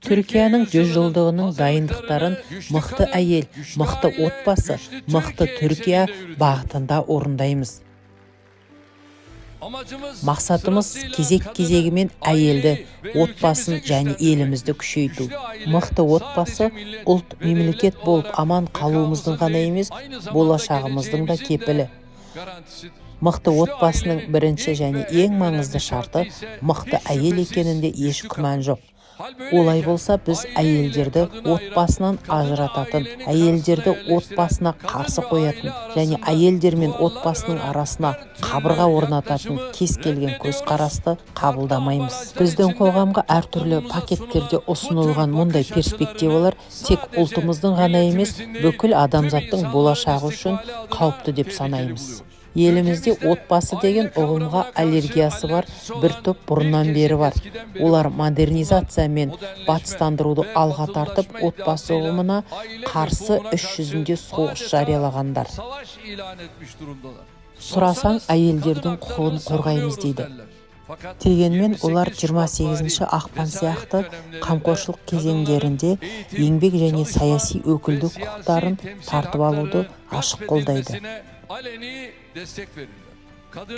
Түркияның 100 жылдығының дайындықтарын «Мықты әйел, мықты отбасы, мықты Түркия» бағытында орындаймыз. Мақсатымыз – кезек-кезегімен әйелді, отбасын және елімізді күшейту. Мықты отбасы – ұлт, мемлекет болып аман қалуымыздың ғана емес, болашағымыздың да кепілі. Мықты отбасының бірінші және ең маңызды шарты – мықты әйел екенінде еш күмән жоқ. Олай болса, біз әйелдерді отбасынан ажырататын, әйелдерді отбасына қарсы қоятын және әйелдер мен отбасының арасына қабырға орнататын кез келген көзқарасты қабылдамаймыз. Біздің қоғамға әртүрлі пакеттерде ұсынылған мұндай перспективалар тек ұлтымыздың ғана емес, бүкіл адамзаттың болашағы үшін қауіпті деп санаймыз. Елімізде отбасы деген ұғымға аллергиясы бар бір топ бұрыннан бері бар. Олар модернизация мен батыстандыруды алға тартып, отбасы ұғымына қарсы іс жүзінде соғыс жариялағандар. Сұрасаң, әйелдердің құқығын қорғаймыз дейді. Дегенмен олар 28 ақпан сияқты қамқоршылық кезеңдерінде еңбек және саяси өкілдік құқықтарын тартып алуды ашық қолдайды.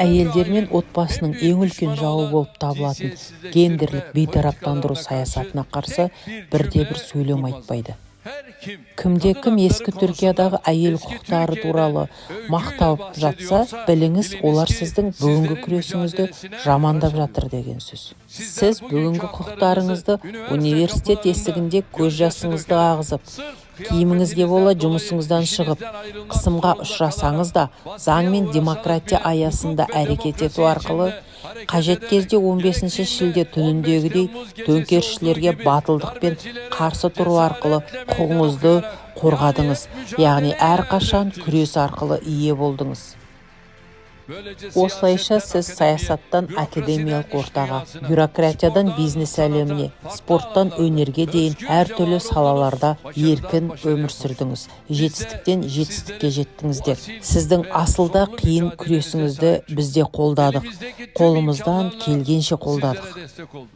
Әйелдер мен отбасының ең үлкен жауы болып табылатын гендерлік бейтараптандыру саясатына қарсы бірде-бір сөйлем айтпайды. Кімде-кім ескі Түркиядағы әйел құқықтары туралы мақтап жатса, біліңіз, олар сіздің бүгінгі күресіңізді жамандап жатыр деген сөз. Сіз бүгінгі құқықтарыңызды университет есігінде көз жасыңызды ағызып, киіміңізге бола жұмысыңыздан шығып, қысымға ұшырасаңыз да, заң мен демократия аясында әрекет ету арқылы, қажет кезде 15 шілде түніндегідей төңкерісшілерге батылдықпен қарсы тұру арқылы құқығыңызды қорғадыңыз, яғни әрқашан күрес арқылы ие болдыңыз. Осылайша, сіз саясаттан академиялық ортаға, бюрократиядан бизнес әлеміне, спорттан өнерге дейін әртүрлі салаларда еркін өмір сүрдіңіз, жетістіктен жетістікке жеттіңіздер. Сіздің асылда қиын күресіңізді біз де қолдадық, қолымыздан келгенше қолдадық.